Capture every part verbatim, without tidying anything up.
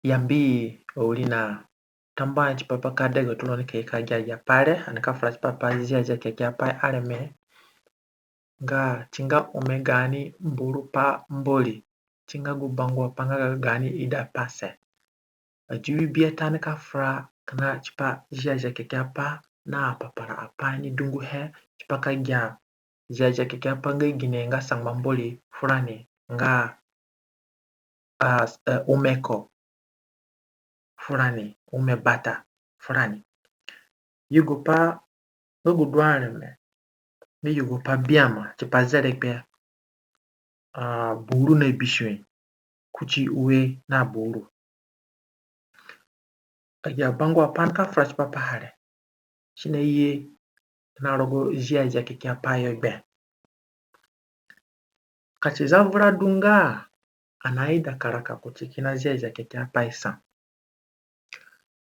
Yambi awirina. Tambuahe tipa pa ka degaturoni ka ye ka gia agi apai re, ani ka fura tipa pa Ziazia Kekeapai areme. Nga si nga ome gaani mburu pa Mbori, si nga gu bangua pa nga ga gaani idapase. Adiwi biata ani ka fura kina tipa Ziazia Kekeapai na apapara apai ni dunguhe tipa ka gia Ziazia Kekeapai nga gine nga sangba Mbori furani nga, a, a, ome ko furani, ome bata furani. Yugopai nga gu du areme ni yugopai biama tipa zeregbe, a, buru na bisue kuti ue na buru. Agi abangua apai ani ka fura tipa paha re, si naye na rogo Ziazia Kekeapai yo gbe. Ka si zavura du nga ani aida ka raka kuti kina Ziazia Kekeapai sa,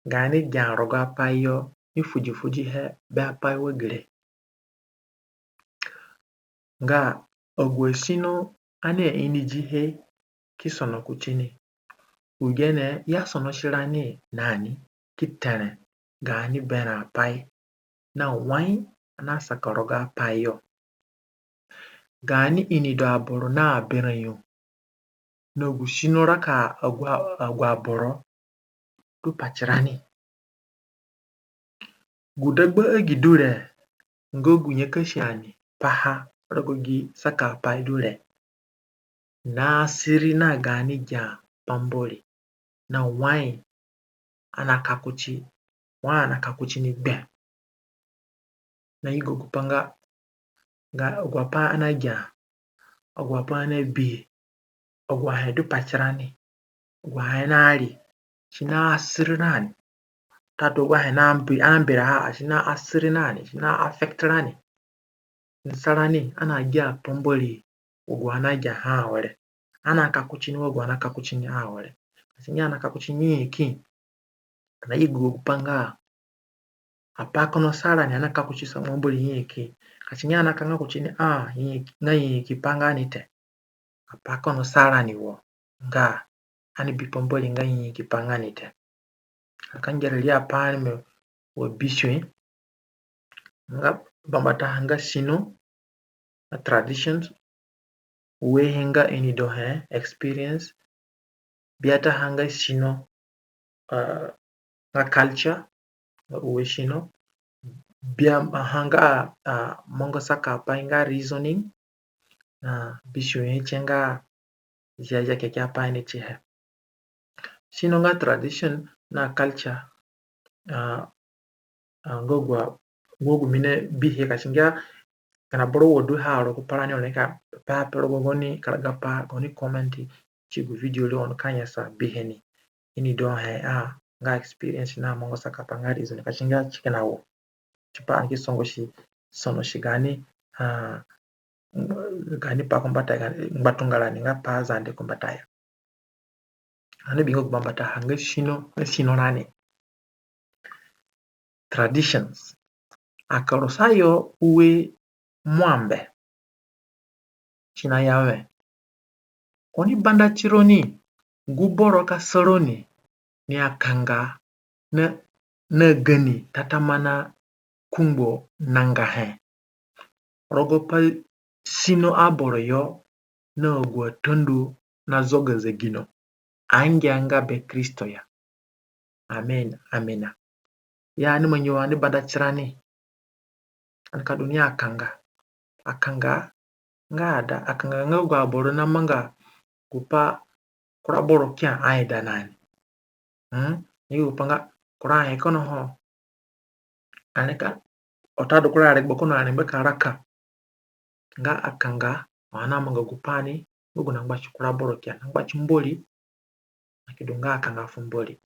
gaani gia rogo apai yo ni fudifudihe be apai wa gere. Nga agu asino ani ainidihe ki sono kutini, ugene i asonosi rani na ni ki tere gaani berã apai na wai ani asaka rogo apai yo. Gaani inido aboro na aberã yo na gu sino raka agu, agu aboro du patirani. Gu dagba agi du re nga gu nyakasi ani paha rogo gi saka apai du re na asiri na gaani gia pa Mbori na wai ani aka kuti, wai ani aka kuti ni gbe. Na yugo gupai nga, nga agu apai ani agia, agu apai ani abi, agu ahe du patirani, agu ahe ani ari, si na asiri rani. Tatu agu ahe ani abi, ani abira ha, si na asiri rani, si na affect rani. Ni sa rani ani agia pa Mbori wa gu ani agia ha awere, ani aka kuti ni wa gu ani aka kuti ni awere. Ka si ngia ani aka kuti ni nyanyaki, ani ayugo gupai nga apai kono sa rani ani aka kuti sangba Mbori nyanyaki. Ka si ngia ani aka nga kuti ni a, nyanyaki, nga nyanyaki pa nga ni te. Apai kono sa rani wo nga ani bi pa Mbori nga nyanyaki pa nga ni te. Ani ka ngera ri apai areme wa bisue, nga bambataha nga sino, na traditions, uehe nga inidohe, experience, biataha nga sino, a, nga culture, nga ue sino, biaha nga, a, mongo saka apai nga reasoning, na bisuhe tie nga Ziazia Kekeapai ni tihe. Sino nga tradition na culture, a, a, nga agu, nga gu mi nabihe ka si ngia kina boro wo du ha rogo parani oni ka pe ape rogo gaoni karagapai, gaoni comment ti gu video re, oni ka nyasa bihe ni. Inidohe a nga experience na mongo saka apai nga reason ka si ngia si kina wo. Tipa ani ki songosi, sonosi gaani, a, gaani pai kumbatayo, gaani ngbatunga rani nga pa Zande kumbatayo. Ani bingo gu bambataha nga sino, nga sino rani. Traditions. Akarosayo ue mwambe. Si naya we, oni banda tironi, gu boro ka sa roni ni akanga na, na gani tatamana kungbo nangahe. Rogo pa sino aboro yo na agu atandu na zoga zegino. Angia nga be Kristo ya. Amen, amina. Ya ani mangi wa ani banda tirani. Ani ka du ni akanga. Akanga nga ada, akanga nga agu aboro namanga gupai kura boro kia aida na ni. Hmm? Ni gupai nga kura ahe kono ho. Ani ka, watadu kura aregbo kono ani ngbe ka raka. Nga akanga, wa ani amanga gupai ni, nga gu nangbasi kura boro kia, nangbasi Mbori, ani ki du nga akanga fu Mbori.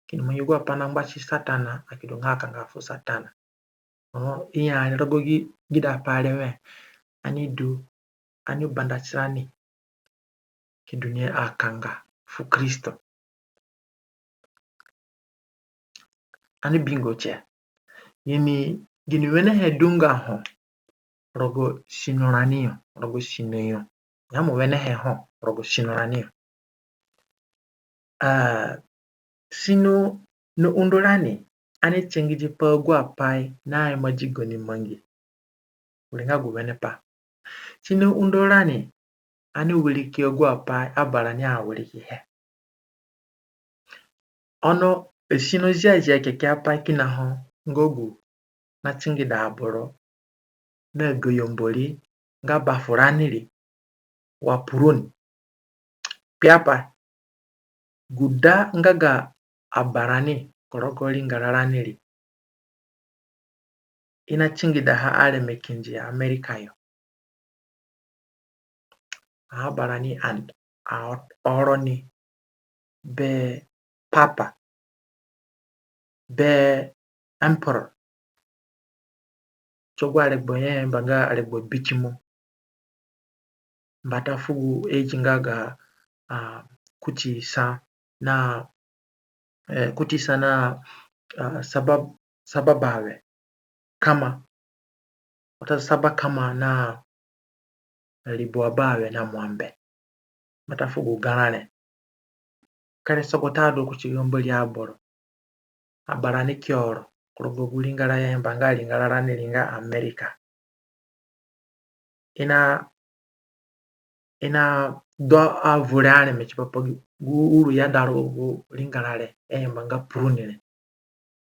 Kini mangi gu apai nangbasi Satana, ani ki du nga akanga fu Satana. Ono, i ya ani rogo gi, gi da pai re we, ani du, ani banda tirani ki du ni akanga fu Kristo. Ani bingo tie. Gini, gini wenehe du nga ho rogo sino rani yo, rogo sino yo. Ya mo wenehe ho rogo sino rani yo. A, Sino naundo rani ani tingidi pa agu apai naima di gaoni mangi. Wiri nga gu wene pa. Sino naundo rani ani wiriki agu apai abarani awirikihe. Ono asino Ziazia Kekeapai kina ho nga gu natingida aboro na gayo Mbori nga bafurani ri wa puruni. Kpiapai, gu da nga ga abarani ku rogo ringara rani ri, i natingidaha areme kindi Amerika yo. Abarani and aoroni be papa, be emperor. Ti agu aregbo i ayamba nga aregbo bitimo. Mbata fu gu age nga ga, ah, kuti sa na, eh, kuti sa na, ah, saba, saba bawe kama. Watadu saba kama na ribua bawe na mwambe. Mbata fu gu garã re. Kere sogote adu kuti ga Mbori aboro. Abarani ki oro ku rogo gu ringara i ayamba nga ringara rani ri nga Amerika. I na, i nadu avure areme tipa pa gu uru i aida rogo gu ringara re i ayamba nga puruni re.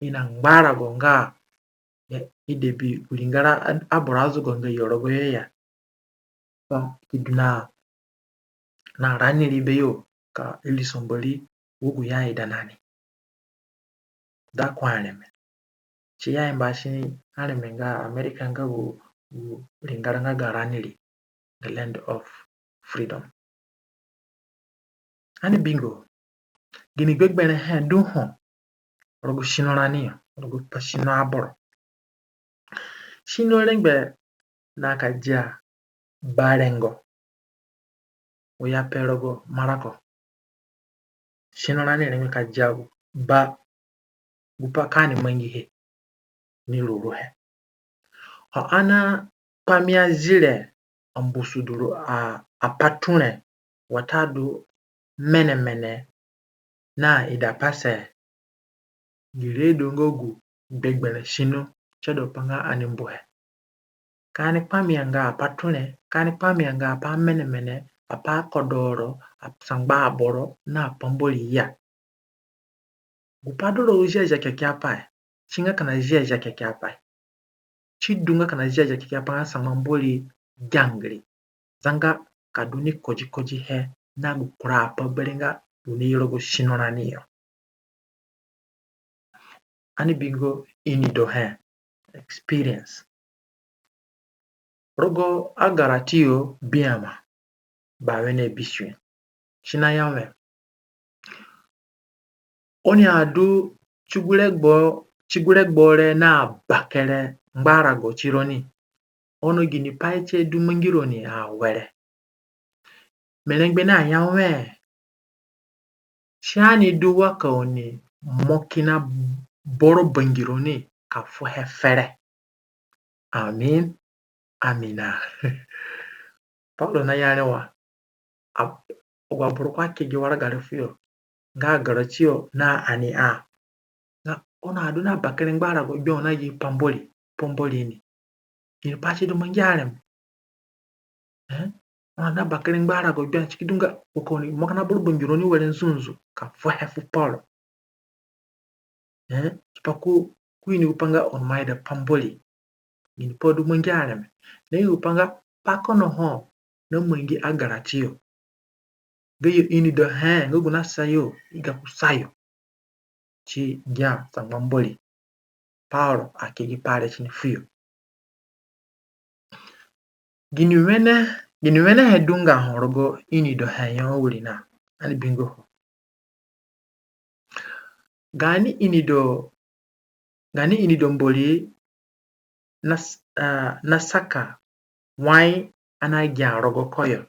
I na ngbarago nga, ya, i de bi gu ringara aboro azogo nga yo rogoyo ya. Ba ki du na, na rani ri beyo ka iriso Mbori wa gu i aida na ni. Da ku areme. Si i ayamba si ni areme nga Amerika nga gu, gu ringara nga ga rani ri, the land of freedom. Ani bingo, gini gbegberẽhe du ho rogo sino rani yo, rogo pa sino aboro. Sino rengbe na ka dia barengo. Wa i ape rogo marako. Sino rani rengbe ka dia gu ba, gu pa ka ani mangihe ni ruruhe. Ho ani akpamia zire ambusuduru a, apaturẽ watadu menemene na idapase. Gi re du nga gu gbegberẽ sino si aida pa nga ani mbuhe. Ka ani kpamia nga apaturẽ, ka ani kpamia nga apa menemene, apa kodoro, asangba aboro na apambori ya. Gu pa du rogo Ziazia Kekeapai, si nga kina Ziazia Kekeapai. Si du nga kina Ziazia Kekeapai nga sangba Mbori gia ngiri. Zanga ka du ni kodikodihe na gu kura apai berewe nga du ni rogo sino rani yo. Ani bingo ini dohe, experience. Rogo Agaratiyo biama, bawe na bisue. Si naya wẽ, oni adu ti gu regbo, ti gu regbo re na bakere ngbarago tironi. Ono ginipai tie du mangi roni awere? Mi rengbe naya wẽ, si ani du wa ka oni mo kina boro bangironi ka fuhe fere. Amin. Amina. Paulo naya re wa, agu aboro ko ake gi waraga re fuyo nga Agaratiyo na ani a, nga oni adu na bakere ngbarago gbe oni na gi pambori, pambori ni. Ginipai tie du mangi areme? Eh? Oni adu na bakere ngbarago gbe, si ki du nga wa ka oni mo kina boro bangironi were nzunzu ka fuhe fu Paulo. Eh? Tipa ko, ko ini gupai nga oni ima ida pambori. Ginipai du mangi areme? Na ini gupai nga pa kono ho namangi Agaratiyo. Gayo ini dohe, nga gu nasayo, i ga kusayo. Ti gia sangba Mbori. Paulo ake gi pai re tini fuyo. Gini wene, gini wenehe du nga ho rogo ini dohe yo wirina? Ani bingo ho. Gaani ini do, gaani ini do Mbori na, ah, nasaka wai ani agia rogo koyo.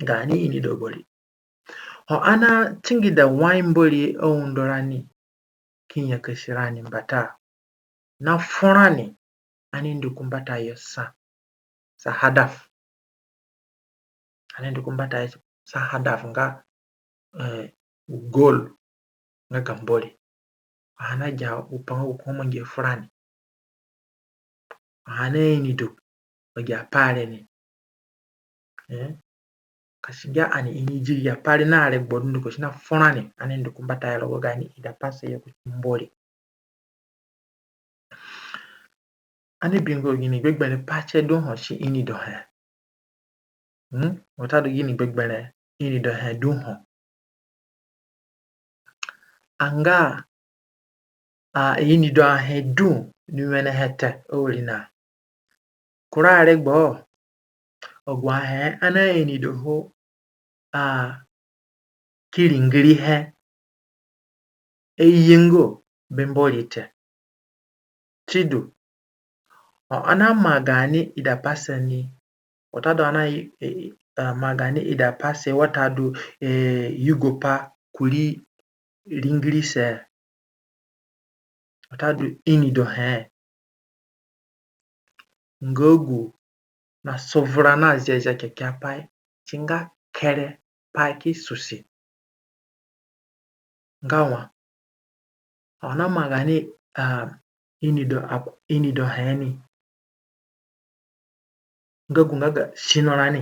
Gaani ini do Mbori. Ho ani atingida wai Mbori aundo rani ki nyakasi rani mbata, na furani ani ndu ku mbatayo sa, sa hadaf. Ani ndu ku mbatayo sa hadaf nga, eh, goal. nga ga Mbori. Ani nagia gupai nga gu ko mangihe furani. Ani naini du agi apai re ni. Eh? Ka si gia ani ini idi agi apai re na regbo dunduko si nafurani, ani ndu ku mbatayo rogo gaani idapase yo kuti Mbori. Ani bingo gini gbegberẽ pai tie du ho si inidohe. Hmm? Watadu gini gbegberẽ inidohe du ho. Anga a inidohe du ni wenehe te, awirina. Kura regbo, agu ahe ani nainidoho a ki ringirihe, i yengo be Mbori te. Sidu, o, ani namaa gaani idapase ni, watadu ani na, eh, eh, maa gaani idapase watadu, eh, yugopai kurii ringirise watadu inidohe nga gu nasovura na Ziazia Kekeapai, si nga kerepai ki susi. Nga wa, ani namaa gaani, ah, inido, ap-, inidohe ni nga gu nga ga sinorani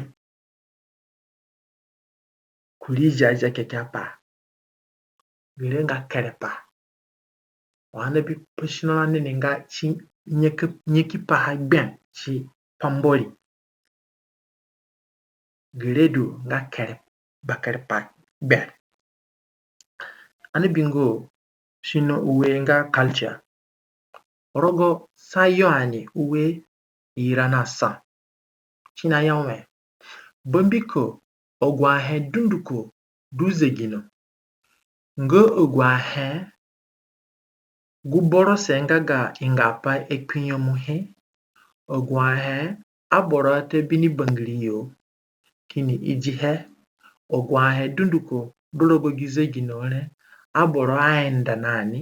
kurii Ziazia Kekeapai. Gere nga kerepai. Wa ani nabi pa sinorani ni nga si nyaki, nyakipaha gbe, si pa Mbori. Gere du nga kere, bakerepai gbe. Ani bingo sino ue nga culture. Rogo sa Yoane ue ira na sa. Si naya we, bambiko agu ahe dunduko du zegino. Nga agu ahe gu boro senga ga ingapai akpinyemu he, agu ahe aboro ata bi ni bangiriyo kini idihe, agu ahe dunduko du rogo gi zegino re, aboro aenda na ni,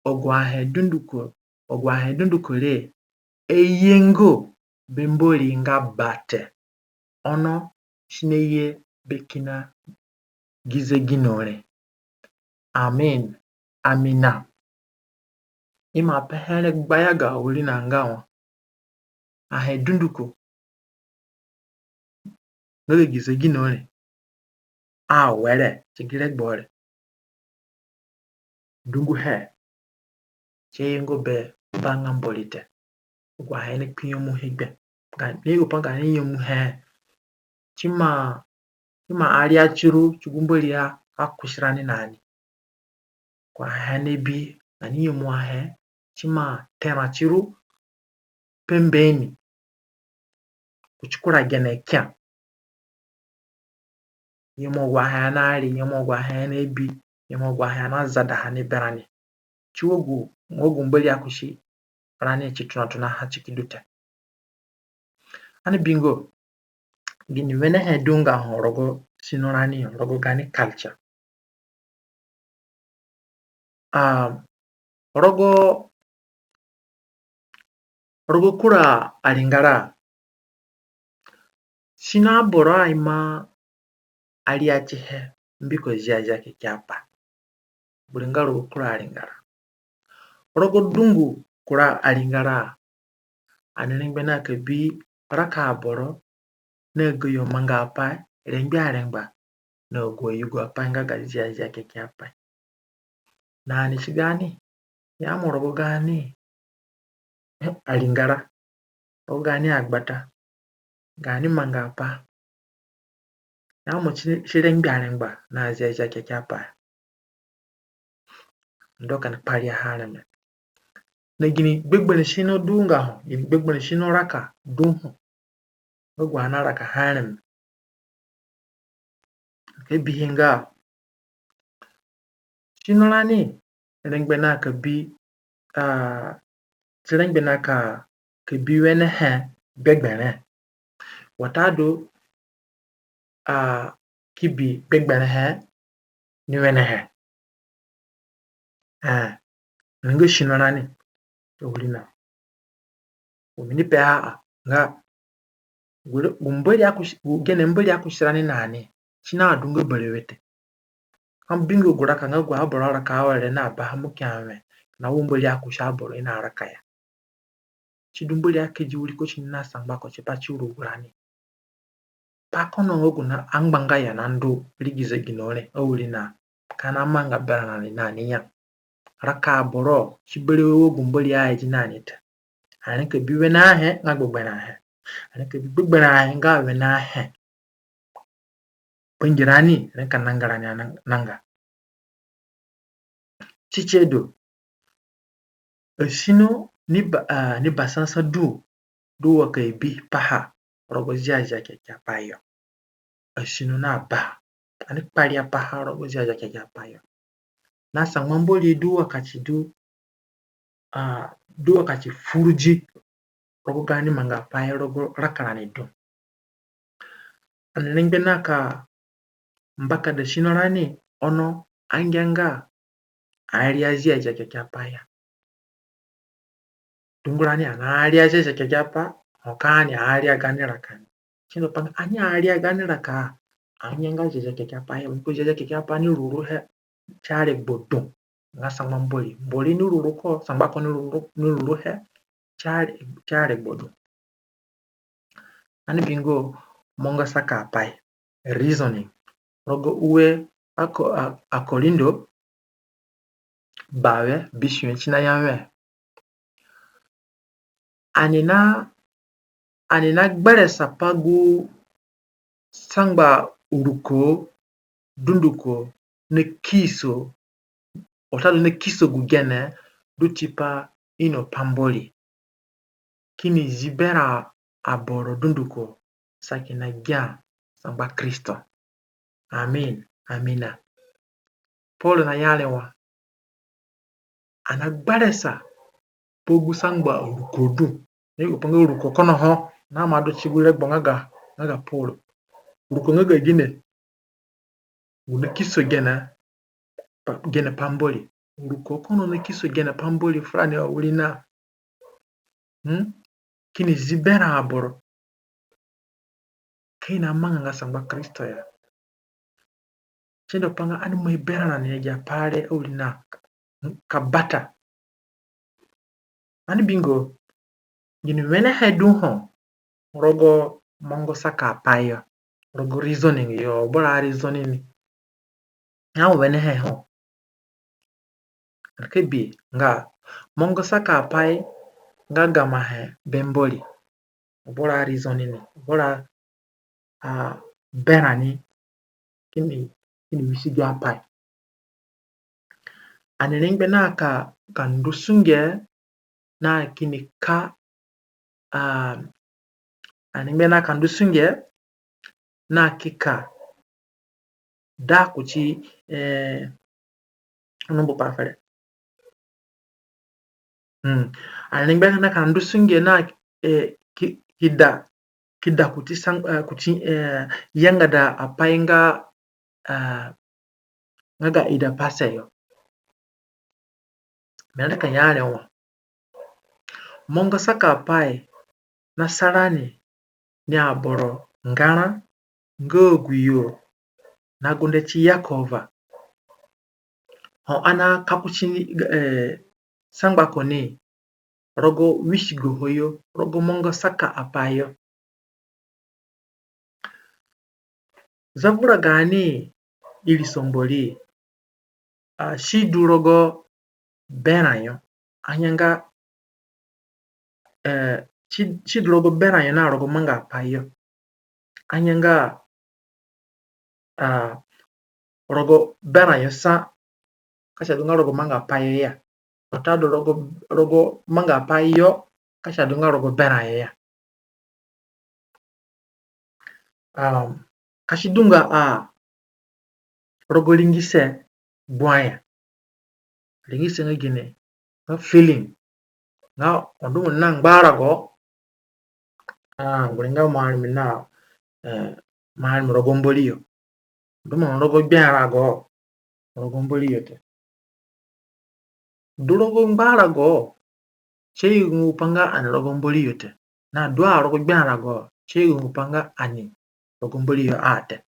agu ahe dunduko, agu ahe dunduko re, i yengo be Mbori nga Ba te. Ono si naye be kina gi zegino re. Amin. Amina. Ima pehe re gbayaga, awirina, nga wa ahe dunduko nga ga gi zegino re awere ti gi regbo re dunguhe, si ayengo be Ba nga Mbori te. Agu ahe nakpinyemu he gbe. Gaani, gupai gaani nyemuhe, si ima, si ima aria tiru ti gu Mbori a, akusi rani na ni. Agu ahe nabi, gaani nyemu ahe, si ima tera tiru pembeni kuti kura gene kia. Nyemu agu ahe naari, nyemu agu ahe nabi, nyemu agu ahe nazadaha ni berani. Ti wa gu, nga gu Mbori akusi rani ti tonatonaha ti kidu te. Ani bingo gini wenehe du nga ho rogo sinorani, rogo gaani culture. Ah, rogo, rogo kura aringara, sino aboro aima aria tihe mbiko Ziazia Kekeapai. Buri nga rogo kura aringara. Rogo dungu kura aringara, ani rengbe na ka bi raka aboro na gayo mangaapai rengbe arengba na agu ayugopai nga ga Ziazia Kekeapai. Na ani ti gaani, ya mo rogo gaani aringara, rogo gaani agbata, gaani mangaapai, ya mo ti, ti rengbe arengba na Ziazia Kekeapai. Ndu ka ni kpariaha areme. Na gini gbegberẽ sino du nga ho, gini gbegberẽ sino raka du ho, nga gu ani narakaha areme. Ka bihe nga sinorani rengbe na ka bi, ah, si rengbe na ka, ka bi wenehe gbegberẽ. Watadu, ah, ki bi gbegberẽhe ni wenehe. Eh, nga sinorani, awirina. Wa mi nipeha a, nga gu, gu Mbori akusi, gu gene Mbori akusi rani na ni, si naadu nga berewe te. Ka mo bingo gu raka nga gu aboro araka awere na baha mo ki ya we, na wo Mbori akusi aboro i naraka ya. Sidu Mbori akedi wiri ko tini na sangba ko tipa ti rugurani. Pa kono nga gu na angbanga ya na ndu rii gi zegino re, awirina ka na manga berã rani na ni ya. Raka aboro ti berewe wa gu Mbori aidi na ni te. Ani ka bi wene ahe nga gbegberẽ ahe. Ani ka bi gbegberẽ ahe nga wene ahe. Bangirani rengbe ka nanga rani ananga. Ti tie du, asino ni ba, ah, ni basasa du, du wa ka i bi paha rogo Ziazia Kekeapai yo. Asino na ba, ani kparia paha rogo Ziazia Kekeapai yo. Na sangba Mbori du wa ka ti du, ah, du wa ka ti furudi rogo gaani mangaapai rogo raka rani du. Ani rengbe na ka mbakada sino rani ono angianga aria Ziazia Kekeapai ya. Dungu rani ani aria Ziazia Kekeapai, ho ka ani aria gaani raka ni. Sidu pa nga ani aria gaani raka, angianga Ziazia Kekeapai ya, mbiko Ziazia Kekeapai ni ruruhe ti aregbo dũ nga sangba Mbori. Mbori ni ruru ko, sangba ko ni ruru, ni ruruhe ti are, ti aregbo dũ. Ani bingo mongo saka apai, reasoning. Rogo ue ako-, a-, Akorindo bawe bisue ti na ya we, ani na, ani na gberesa pa gu sangba ruko dunduko na kiso, watadu na kiso gu gene du tipa ino pambori, kini zi berã aboro dunduko sa kina gia sangba Kristo. Amin. Amina. Paul na ya re wa, ani na gberesa pa gu sangba ruko du. Ni gu pa nga ruko kono ho, na ima du ti gu regbo nga ga, nga ga Paul. Ruko nga ga gine? Gu na kiso gene pa-, gene pambori. Ruko kono na kiso gene pambori furani awirina. Hmm? Kini zi berã aboro ka i na manga nga sangba Kristo ya. Sidu pa nga ani mai berã rani agi apai re awirina ka bata. Ani bingo gini wenehe du ho rogo mongo saka apai yo, rogo reasoning yo, boro a reasoning ni. Nga wenehe ho. Ani ka bi nga mongo saka apai nga gamahe be Mbori. Boro a reasoning ni, boro a berã ni kini, kini wisigi apai. Ani rengbe na ka, ka ndu sunge na kini ka, ah, ani rengbe na ka ndu sunge na ki ka da kuti, eh, ono mbu pa fere. Hmm. Ani rengbe na ka ndu sunge na, eh, ki, ki da, ki da kuti sang-, eh, kuti, eh, yangada apai nga, eh, nga ga idapase yo. Mi aida ka ya re wa, mongo saka apai na sa rani ni aboro ngarã nga aguyo na gunde ti Yekova. Ho ani na ka kuti ni, eh, sangba ko ni rogo wisigoho yo, rogo mongo saka apai yo. Zavura gaani iriso Mbori, ah, si du rogo berã yo. Angianga, eh, si, si du rogo berã yo na rogo mangaapai yo. Angianga, ah, rogo berã yo sa, ka si adunga rogo mangaapai yo ya. Watadu rogo, rogo mangaapai yo, ka si adunga rogo berã yo ya. Um, ka si dunga a rogo ringise gbua ya. Ringise nga gine, nga feeling. Nga ho du mo na ngbarago, ah, gure nga mo arimi na, eh, mo arimi rogo Mbori yo. Ho du mo rogo gberãrago rogo Mbori yo te. Du rogo ngbarago, si ayugu gu pa nga ani rogo Mbori yo te. Na du a rogo gberãrago, si ayugu gu pa nga ani rogo Mbori yo a te.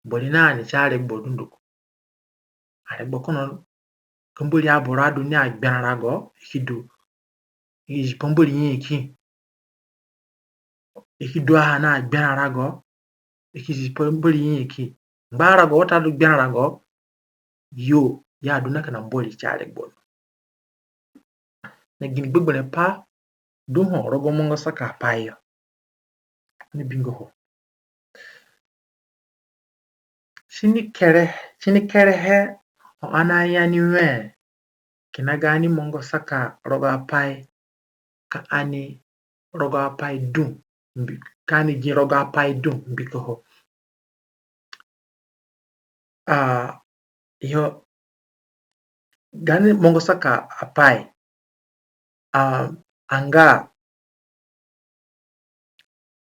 Mbori na ani si aregbo dunduko. Aregbo kono ka Mbori aboro adu ni agberã rago, i ki du, i ki zi pa Mbori nyanyaki. I ki du a na gberã rago, i ki zi pa Mbori nyanyaki. Ngba rago watadu gberã rago, yo, i adu na kina Mbori ti aregbo. Na gini gbegberẽ pai du ho rogo mongo saka apai yo? Ani bingo ho. Si ni kere, si ni kerehe ho ani aya ni wẽ, kina gaani mongo saka rogo apai, ka ani rogo apai dũ, mbi-, ka ani gi rogo apai dũ mbiko ho. Ah, yo, gaani mongo saka apai, ah, anga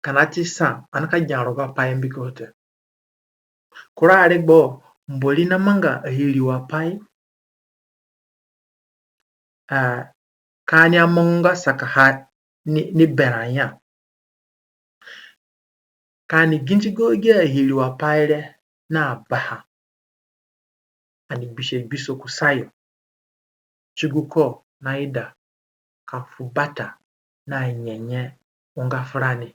kina ti sa ani ka gia rogo apai mbiko ho te. Kura aregbo Mbori namanga ahiriwo apai, ah, ka ani amonga sakaha ni, ni berã ya. Ka ani gindigo agi ahiriwo apai re na baha, ani gbisi gbiso kusayo. Ti gu ko naida ka fu bata na nyenye unga furani.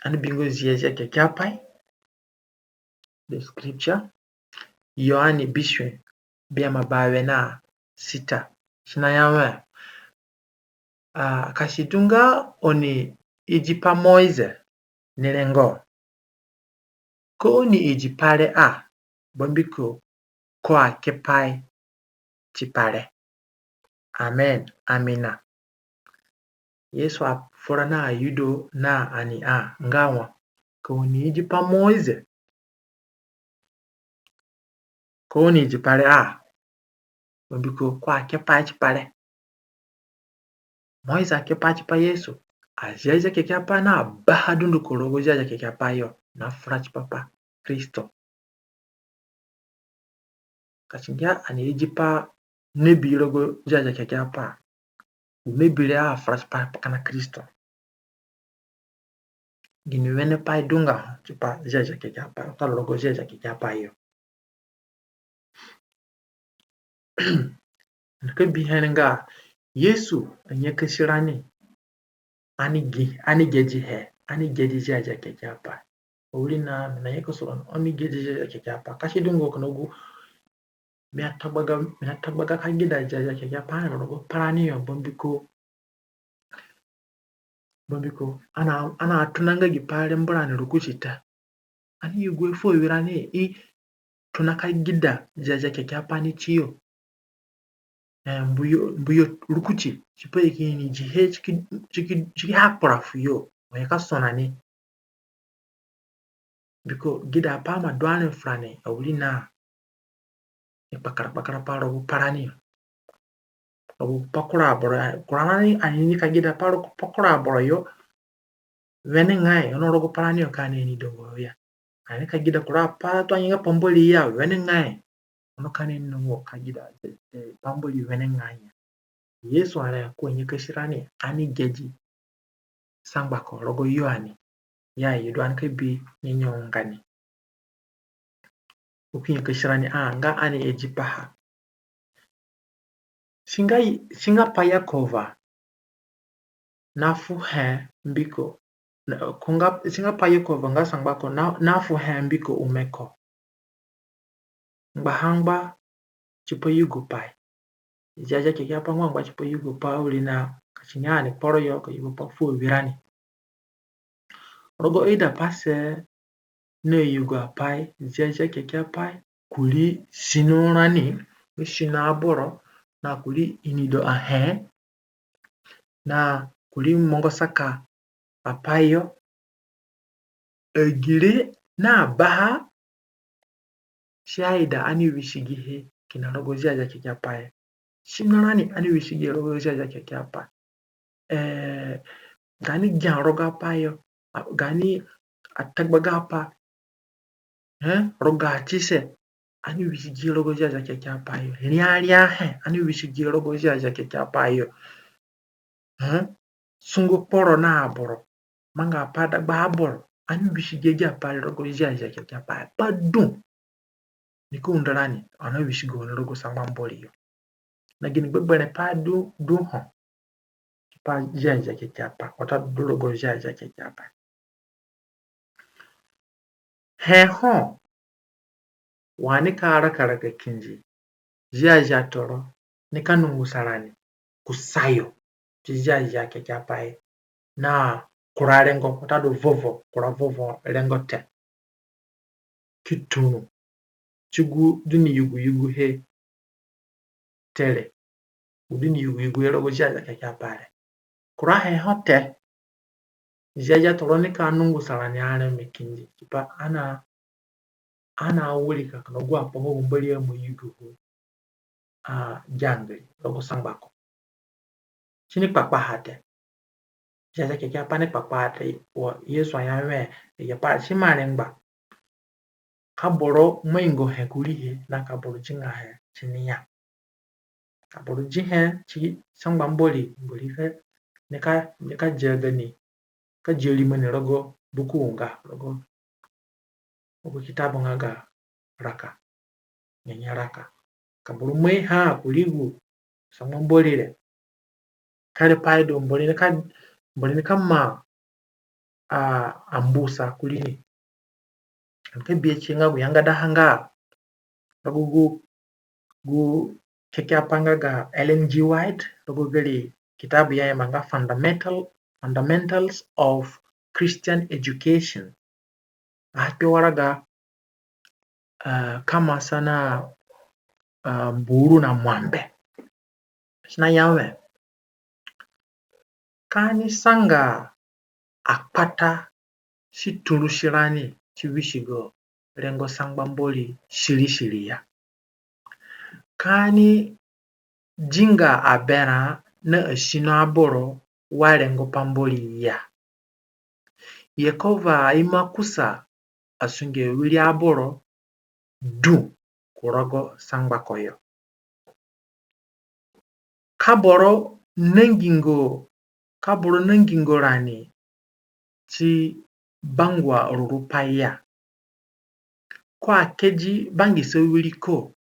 Ani bingo Ziazia Kekeapai, the scripture, Yoane bisue, biama bawe na sita. Si naya wẽ, ah, ka si du nga oni idi pa Moize ni rengo, ka oni idi pa re a, bambiko ko ake pai tipa re. Amen. Amina. Yesu afura na aYuda na ani a nga wa, ka oni idi pa Moize, ka oni idi pa re a, bambiko ko ake pai tipa re. Moize ake pai tipa Yesu. A Ziazia Kekeapai na baha dunduko rogo Ziazia Kekeapai yo, na fura tipa pa Kristo. Ka si ngia ani idi pa nebi rogo Ziazia Kekeapai, nebi re afura tipa kina Kristo. Gini wene pai du nga ho tipa Ziazia Kekeapai, watadu rogo Ziazia Kekeapai yo? Ani ka bihe ni nga, Yesu anyakasi rani, ani gi, ani gedihe, ani gedi Ziazia Kekeapai. Awirina mi nanyakasi roni, ani gedi Ziazia Kekeapai. Ka si du nga kina gu, mi atagbaga, mi atagbaga ka geda Ziazia Kekeapai rogo parani yo, bambiko, bambiko ani, ani atonanga gi pai re mbu rani rukutu te. Ani yugu he fu awirani i tona ka geda Ziazia Kekeapai ni tiyo. Eh, mbu yo, mbu yo rukutu, tipa i kini dihe, si ki, si ki, si ki ha kpura fuyo, wa i ka sona ni. Biko geda pai ima du ani furani, awirina. I kpakara kpakara pai rogo parani yo. Rogo pa kura aboro, kura ani, ani nika geda pai rogo pa kura aboro yo wenengai, ono rogo parani yo ka ani ini dongo ya. Ani ka geda kura pai tu anyenga pa Mbori ya wenengai, ono ka ani ini dongo ka geda, eh, eh, pa Mbori wenengai ya. Yesu are ko anyakasi rani, ani gedi. Sangbako rogo Yoane, ya i du ani ka bi nyenye ungani. Ko ki nyakasi rani a nga ani idi paha. Si nga, si nga pa Yekova nafuhe mbiko, na, ko nga, si nga pa Yekova nga sangbako na, nafuhe mbiko umeko. Ngbaha ngba tipa yugopai. Ziazia Kekeapai ngba ngba tipa yugopai, awirina ka si nga ani kporo yo ka yugopai fu awirani. Rogo idapase na yugopai, Ziazia Kekeapai kuri sino rani, sino aboro, na kuri inido ahe, na kuri mongo saka apai yo, agire na baha, si aida ani wisigihe kina rogo Ziazia Kekeapai. Sino rani ani wisigihe rogo Ziazia Kekeapai. Eh, gaani gia rogo apai yo, a, gaani atagbaga apai, eh, rogatise, ani wisigihe rogo Ziazia Kekeapai yo. Riaria he, ani wisigihe rogo Ziazia Kekeapai yo. Eh, sungu kporo na aboro, manga apai dagba aboro, ani wisigo agi apai re rogo Ziazia Kekeapai. Pai du nika undo rani, ani awisigo ni rogo sangba Mbori yo. Na gini gbegberẽ pai du, du ho tipa Ziazia Kekeapai, watadu du rogo Ziazia Kekeapai. He ho wa ani ka raka raka kindi Ziazia Toro nika nungusa rani kusayo ti Ziazia Kekeapai na kura rengo, watadu vovo, kura vovo rengo te. Ki turu ti gu du ni yuguyuguhe te re, gu du ni yuguyuguhe rogo Ziazia Kekeapai re. Kurahe ho te, Ziazia Toro nika nungusa rani areme kindi tipa ani, ani awirika kina agu apai nga gu Mbori ima yuguho a, jangiri rogo sangba ko. Si ni kpakpaha te. Ziazia Kekeapai ni kpakpaha te. Wa Yesu aya wẽ, ya pa si ima rengba ka boro maingohe kuriihe na ka boro dingahe ti ni ya. Ka boro dihe ti sangba Mbori, Mbori ka, nika, nika dia gani, ka dia rimoni rogo buku unga, rogo, rogo kitabu nga ga Raka, Nyenye Raka. Ka boro maiha kuriigu sangba Mbori re. Kere pai du Mbori nika, Mbori nika ma a, ambusa kurini. Ani ka bihe ti nga gu yangadaha nga rogo gu, gu kekeapai nga ga Ellen G. White, rogo gari kitabu i ayamba nga Fundamental, Fundamentals of Christian Education. Akpi waraga, a, kama sana, a, buru na mwambe. Si naya wẽ, ka ani sanga akpata si turusi rani ti wisigo rengo sangba Mbori sirisiri ya. Ka ani dinga aberã na asino aboro wa rengo pa Mbori ya. Yekova ima kusa asunge wiri aboro du ku rogo sangba ko yo. Ka boro nangingo, ka boro nangingo rani ti bangua rurupai ya. Ko akedi bangisa wiri ko.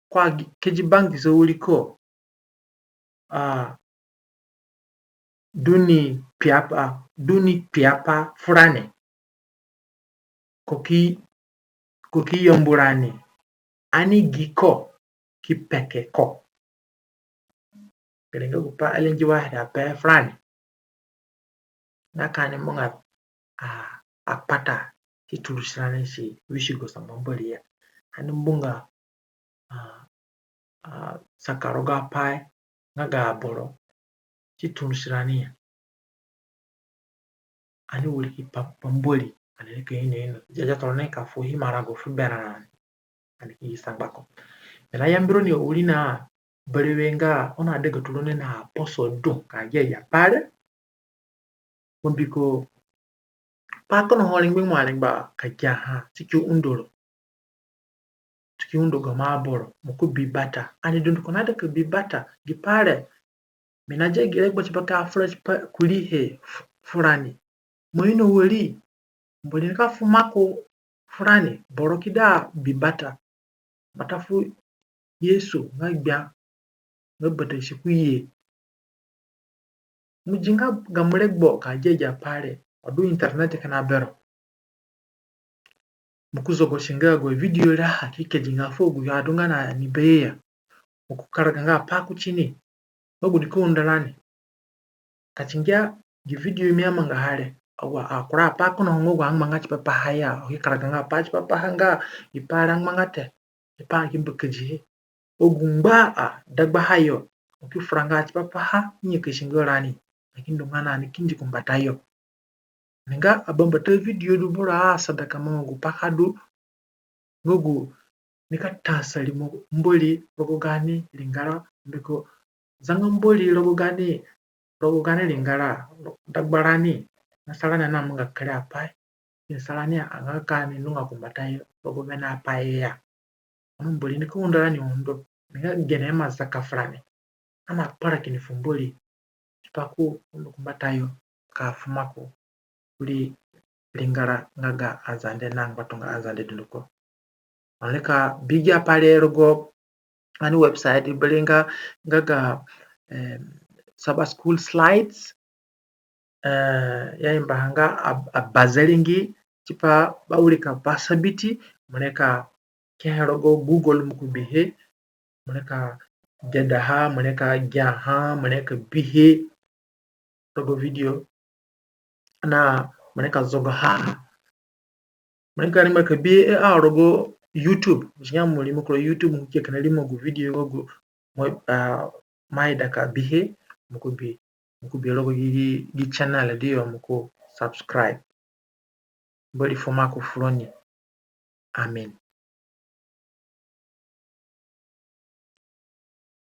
Ko akedi bangisa wiri ko. A, du ni kpiapai, du ni kpiapai furani. Ko ki, ko ki yambu rani, ani gi ko ki peke ko. Gere nga gupai Ellen G. White ape furani nga ka ani mbunga, a, akpata si turusi rani ti wisigo sangba Mbori ya. Ani mbunga, a, a, saka rogo apai nga ga aboro si turusi rani ya. Ani wiriki pa, pa Mbori, ani nika ino ino. Ziazia Toro nika fu himarago fu berã rani. Ani ki sangba ko. Mi nayambi roni awirina berewe nga oni adega tiro ni na poso du ka gia ya pare. Mbiko pa kono ho rengbe mo arengba ka giaha, si ki undo ro. Si ki undo gamo aboro, mo ki bi bata. Ani dunduko naida ka bi bata, gi pai re. Mi nadia gi regbo tipa ka fura tipa kuriihe fu-, furani. Mo ino wari, Mbori nika fu maku furani, boro ki da bi bata. Bata fu Yesu nga gbia, nga batasi ku ye. Mo di nga gamo regbo ka gia agi apai re, adu internet kina bero. Mo ki zogosi nga agu avideo re aha ki kedi nga fu agu yo adunga na ni beye ya. Mo ki karaga nga apai kuti ni. Nga gu nika undo rani. Ka ti ngia gi video mi amangaha re, agu akura apai kono ho nga agu angbanga tipa paha ya, ho ki karaga nga apai tipa paha nga gi pai re angbanga te, gi pai ki mbakadihe. Agu ngba a dagbaha yo, ho ki furanga tipa paha, nyakasi nga rani, ani ki ndunga na ni kindi ku mbatayo. Ani nga abambata video du boro asada ka manga gu pai ka du nga gu nika tasa rimo Mbori rogo gaani ringara, mbiko zanga Mbori rogo gaani, rogo gaani ringara dagbarani, nasa rani ani amanga kere apai, nasa rani anga ka ani ndunga ku mbatayo rogo wene apai ya. Ono Mbori nika undo rani undo, ni nga gene ima zaka furani. Ani akpara kini fu Mbori tipa ku undo ku mbatayo ka fu maku kurii ringara nga ga aZande na ngbatunga aZande dunduko. Mo nika bi gi apai re rogo ani website, bere nga ga eh, Sabbath School slides, eh, ya imbaha nga Ab-, Abazaringi, tipa bawirika basabiti, mo nika kehe rogo Google mo ki bihe, mo nika gedaha, mo nika giaha, mo nika bihe rogo video, na mo nika zogoha. Mo nika rengbe ka bihe a rogo YouTube. Mo si nga mo rimo ku rogo YouTube, mo ki ye kina rimo gu video nga gu mo, ah, mo aida ka bihe, mo ki bi, mo ki bi rogo gi, gi channel du yo, mo ki subscribe. Mbori fu maku fu roni. Amen.